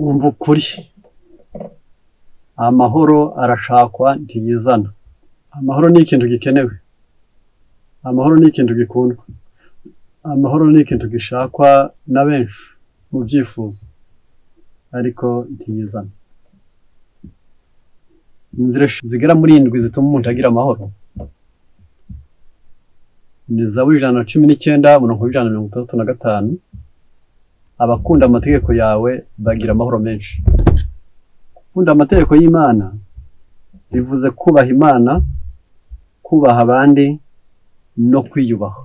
Umva ukuri, amahoro arashakwa ntiyizana. Amahoro ni ikintu gikenewe, amahoro ni ikintu gikundwa, amahoro ni ikintu gishakwa na benshi mu byifuzo, ariko ntiyizana. Inzira zigera muri indwi zituma umuntu agira amahoro ni Zaburi 119 umurongo 165: abakunda amategeko yawe bagira amahoro menshi. Gukunda amategeko y'Imana bivuze kubaha Imana, kubaha abandi no kwiyubaha,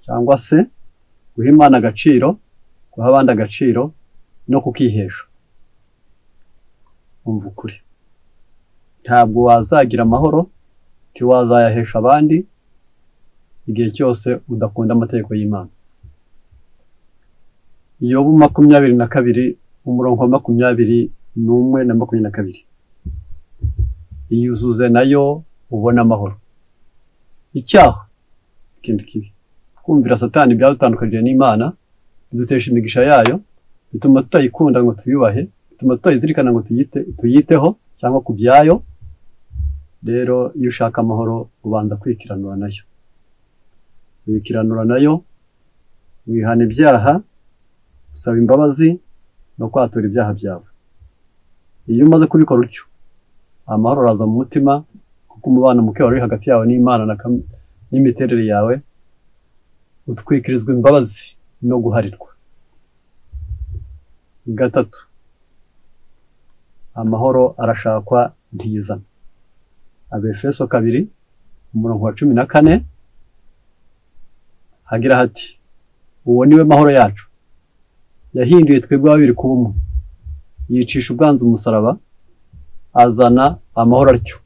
cyangwa se guha Imana agaciro, guha abandi agaciro no kukihesha. Umva ukuri, ntabwo wazagira amahoro, ntiwazayahesha abandi igihe cyose udakunda amategeko y'Imana. Yobu 22 umurongo wa 21 na 22: iyuzuze nayo ubone amahoro. Icyaha ikintu kibi, kumvira Satani byadutandukanyije n'Imana, bidutesha imigisha yayo, bituma tutayikunda ngo tuyubahe, bituma tutayizirikana ngo tuyiteho cyangwa ku byayo. Rero iyo ushaka amahoro ubanza kwikiranura nayo, wikiranura nayo, wihana ibyaha, usaba imbabazi no kwatura ibyaha byawe. Iyo umaze kubikora utyo, amahoro araza mu mutima, kuko umubano muke wari hagati yawe n'Imana n'imiterere yawe utwikirizwa imbabazi no guharirwa. 3, amahoro arashakwa ntiyizana. Abefeso 2 umurongo wa 14 hagira hati: uwo niwe mahoro yacu, yahinduye twebwe babiri kuba umwe, yicisha ubwanzu umusaraba, azana amahoro atyo.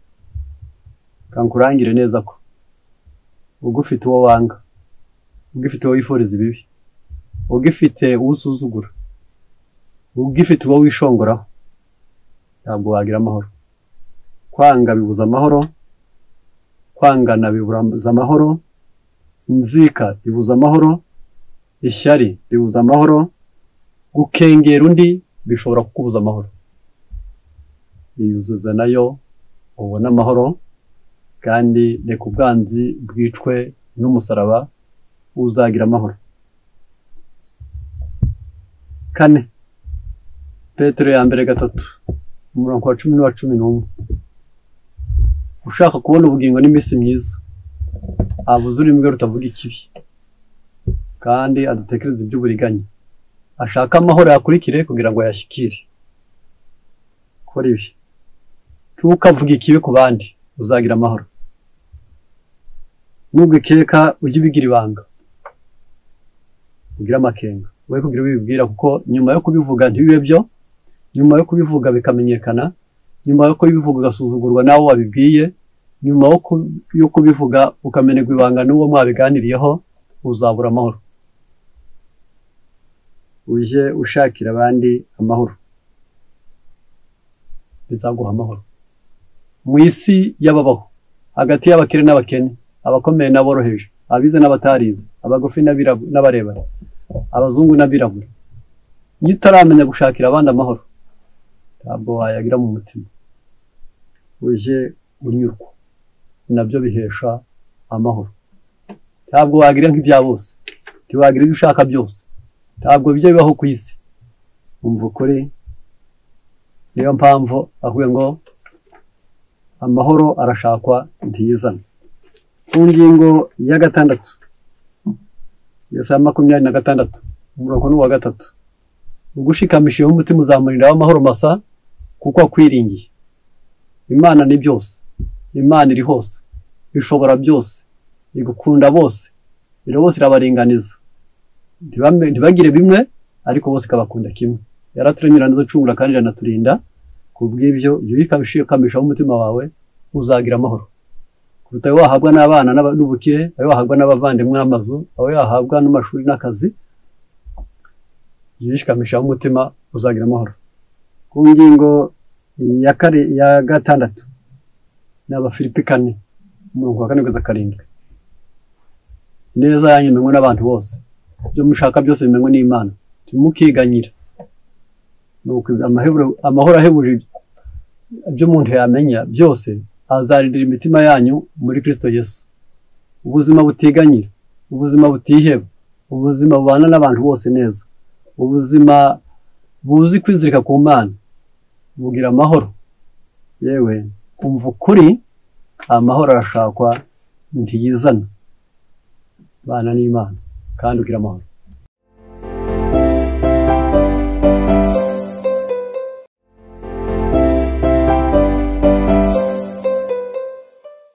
Kankurangire neza ko ugufite uwo wanga, ugifite uwo wifuriza ibibi, ugifite usuzugura, ugifite uwo wishongoraho, ntabwo wagira amahoro. Kwanga bibuza amahoro, kwangana bibuza amahoro, inzika ibuza amahoro, ishyari ribuza amahoro, gukengera undi bishobora kukubuza amahoro. Iyuzuze nayo ubone amahoro, kandi reka ubwanzi bwicwe n'umusaraba, uzagira amahoro. 4, Petero ya mbere 3 umurongo wa 10 n'uwa 11: ushaka kubona ubugingo n'iminsi myiza, abuze ururimi rwe rutavuga ikibi, kandi adatekereza iby'uburiganya, ashaka amahoro yakurikire kugira ngo ayashyikire. Kora ibi: ntukavuge ikibi ku bandi, uzagira amahoro. Nubwo ujye ubigira ibanga, ugira amakenga, we kugira ubibwira, kuko nyuma yo kubivuga ntibibe byo, nyuma yo kubivuga bikamenyekana, nyuma yo kubivuga ugasuzugurwa nawe wabibwiye, nyuma yo kubivuga ukamenerwa ibanga n'uwo mwabiganiriyeho, uzabura amahoro. Ujye ushakira abandi amahoro, bizaguha amahoro. Mu isi y'ababaho, hagati y'abakire n'abakene, abakomeye n'aboroheje, abize n'abatarize, abagufi n'abarebare, abazungu n'abirabura, iyo utaramenya gushakira abandi amahoro, ntabwo wayagira mu mutima. Ujye unyurwa, nabyo bihesha amahoro. Ntabwo wagira nk'ibya bose, ntiwagira ibyo ushaka byose, ntabwo bijya bibaho ku isi. Umva ukuri, niyo mpamvu avuye ngo amahoro arashakwa ntiyizana. Ku ngingo ya 6, Yesaya 26 umurongo n'uwa 3: ugushikamishijeho umutima uzamurinda w'amahoro masa, kuko akwiringiye. Imana ni byose, Imana iri hose, ishobora byose, igukunda bose, rero bose irabaringaniza, ntibagire bimwe ariko bose ikabakunda kimwe. Yaraturemye iraducungura kandi iranaturinda. Kubw'ibyo iyo uyikamishaho umutima wawe uzagira amahoro kuruta ayo wahabwa n'abana n'ubukire, ayo wahabwa n'abavandimwe n'amazu, ayo wahabwa n'amashuri n'akazi. Iyo uyikamishaho umutima uzagira amahoro. Ku ngingo ya 6, ni Abafilipi 4 umurongo wa 4 kugeza 7: ineza yanyu imenywe n'abantu bose, ibyo mushaka byose bimenywe n'Imana, ntimukiganyira. Nuko amahoro ahebuje ibyo umuntu yamenya byose azarindira imitima yanyu muri Kristo Yesu. Ubuzima butiganyira, ubuzima butiheba, ubuzima bubana n'abantu bose neza, ubuzima buzi kwizirika ku Mana, bugira amahoro. Yewe umva ukuri, amahoro arashakwa ntiyizana. Bana n'Imana kandi ugira amahoro.